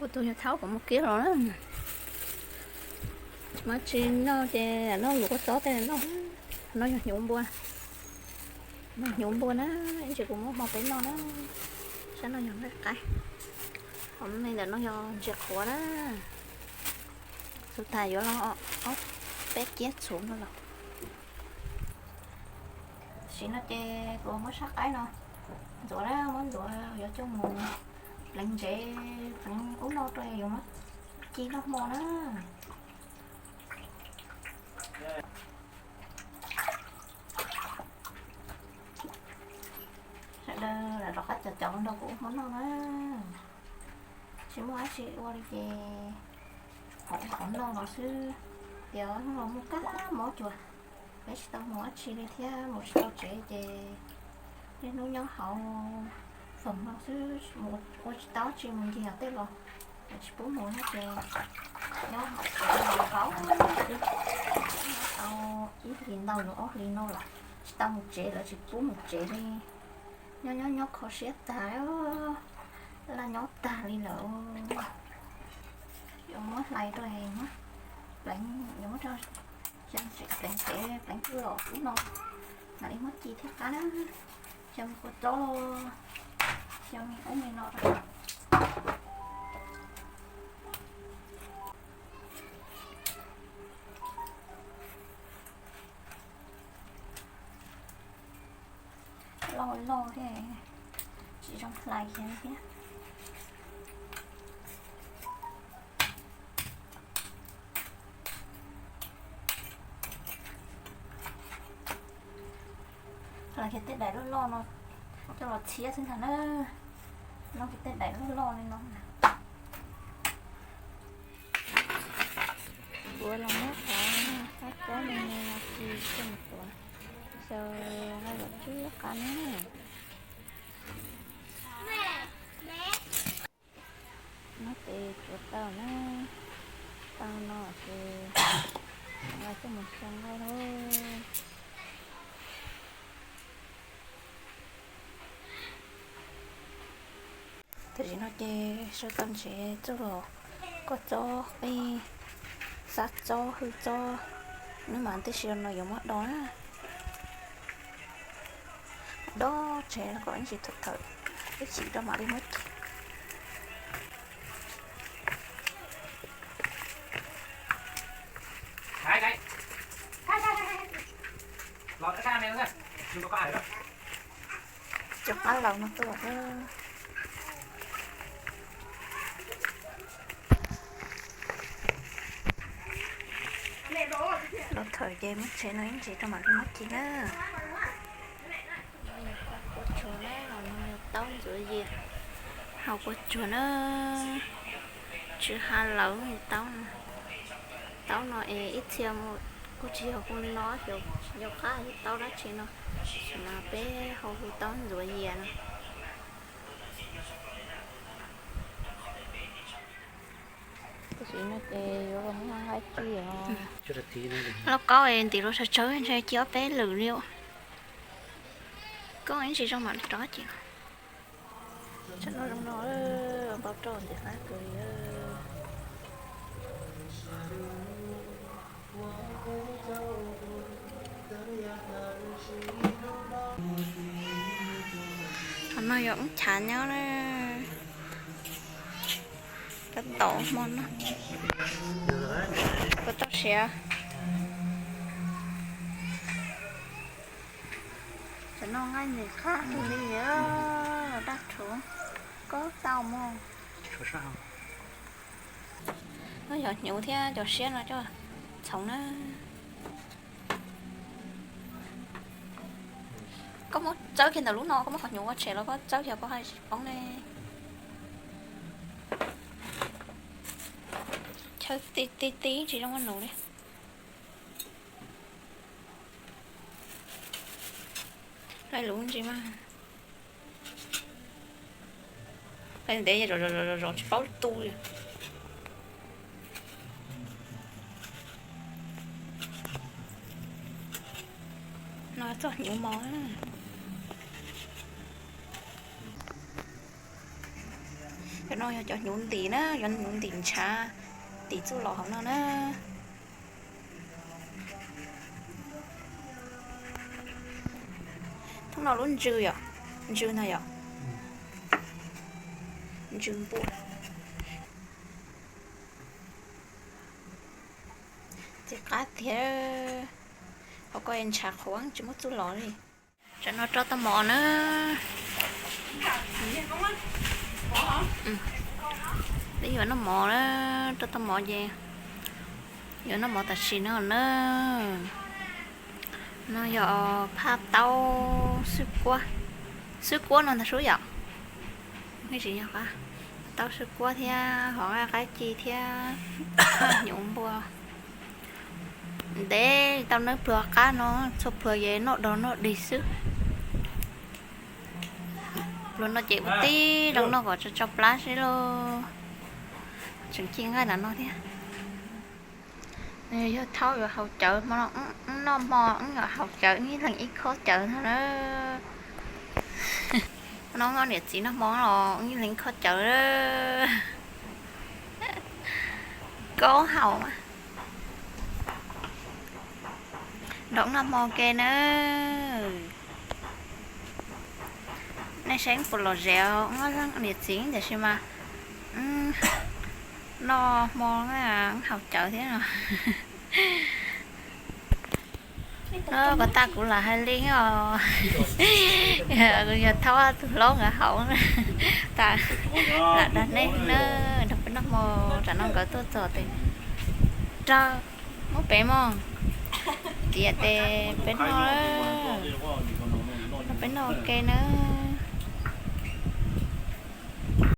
Kuv tus yog thaub kuv mus kiab los na. Tsis muaj dab tsi noj ces noj yus kua txob tej noj. No yog hnyuv npua, no hnyuv npua na, ib ntsis kuv muab hmo peb noj na. Sab no yog nqaij qaib, hom me ntawm no yog ntses qhuav na. Xub tas yuav los ob peb kiab txhuv no los. Tam sim no ces kuv muab sab qaib no ntxuav na, muab ntxuav yuav coj mus pleev ntsev, pleev ub no rau yuav muab ci noj hmo na. Sawv daws lam rov qab cov cov nrog kuv ua hmo noj na. Tsis muaj dab tsi ua li ces qhov ub qhov no los xwb, tias hnub no muaj kab mob cuag, peb tsis tau mus dab tsi li thiab, mus tsis tau tsev ces niaj hnub nyob hauv foom no xwb, mus ua tsis tau dab tsi, mus nce tej los lawv tsis pub mus no ces nyob hauv tsev los vau tau ib hlis ntau los ob hlis no los tsis tau mus tsev, lawv tsis pub mus tsev li. Nyob nyob nyob kho siab tag, laj nyob tag li lawm. Yuav muab hlais rau, muab pleev, yuav muab rau pleev tsev pleev kwj los ub no, mam li muab ci thiaj qab na. Xyaw me kua txob, xyaw me ub me no. Loj loj thiab, tsis zoo hlais kiag thiab. Hlais kiag tej daim loj loj no coj los txhiab xwb ntag na. Loj kiag tej daim loj loj li no. Kuv los muab qhov qab tsob me me no ci coj mus tuav, xyaw nqaij kom tsw qab na. Muab tes tsuav tau na, tau no ces coj mus xyaw nqaij lauj. Tam sim no ces sau tau ntsev txuj los koj txob qij, xab txob hwj txob, nws mas tib si no yuav muab do na. Do tsev los kom ib ntsis thawm thawm ib chim rau mam li muab ci. Cov qab laus no tuaj. Los thawm ces muab tsev no ib ntsis rau mam li muab ci na. Kua tsuag na, taub ntxuav yias, haus kua tsuag na, tsw ha lawm taub no. Taub no es ib txhia mus kuj tsis yog hu no, xyov yog qab yog taub dab tsi no, mas peb ho hu taub ntxuav yias no. Tam sim no ces yuav los muab nqaij ci os. Lauj kaub es ntim rau sawv tsawv ntshe ci ob peb lwm li. Koj ib ntsis zoo mam li rov ci. Tsam no zoo no, pab rau ntim qab kawg li. Qhov no yog ub chav nyob na. Tab tom hmo no puas tau siav. Tam no nqaij ntxim qab kawg li, daj rhuv, koj tau mog. No yog hnyuv thiab cov siab no coj txhoov na. Koj muab txawb kiag ntawm lub no, koj muab qhov hnyuv ua tshem los koj txawb kiag koj haj tsis poob ne. Chaw ti ti ti tsis zoo ua nus li. Hlais lub ntsis mas. Hlais ntev zov zov zov tsis paub tu li. No txoj hnyuv mos. Cov no yog cov hnyuv ntim na, cov hnyuv ntim ntshav, ntim txuj lom hauv no na. Thoob no lub ntsw yom, ntsw no yom, ntsw npua. Txiv qab tiag, hauv ko ntshav qhuav tsis muaj txuj lom li. Tsam no rau tau mov na. Peb yuav noj mov na, rau tau mov ces yuav noj mov tam sim no na. No yog phaj taub xwb kuab, xwb kuab no ntag sub yom. Tsis yog, phaj taub xwb kuab thiab hov nqaij qaib ci thiab hnyuv npua. Ntev tau nawb, pluag qab no, txhua pluag ces noj dog noj dig xwb. Pluag no ces ua tib zoo noj kom tso tso plab xwb lauj. Tseem ci nqaij ntawm no thiab. Yog thaub yuav haus cawv hmo no, wb noj hmo wb yuav haus cawv, wb ib leeg ib khob cawv ntag na. No niam txiv noj hmo los wb ib leeg ib khob cawv. Koob haus mas. Nrog wb noj hmo ke nawb. Nej saib wb puas lom zem, wb niam txiv tiam sis mas noj hmo na, wb haus cawv thiab no. Ko tag kuv lam hais li os, kuv yog thaub tus hlob nkawd haus na. Tas lam dag nej na, nrog peb noj hmo, tsam no nkawd tuaj txog tes raws muab peb mog, tiam tes peb noj, nrog peb noj ua ke nawb.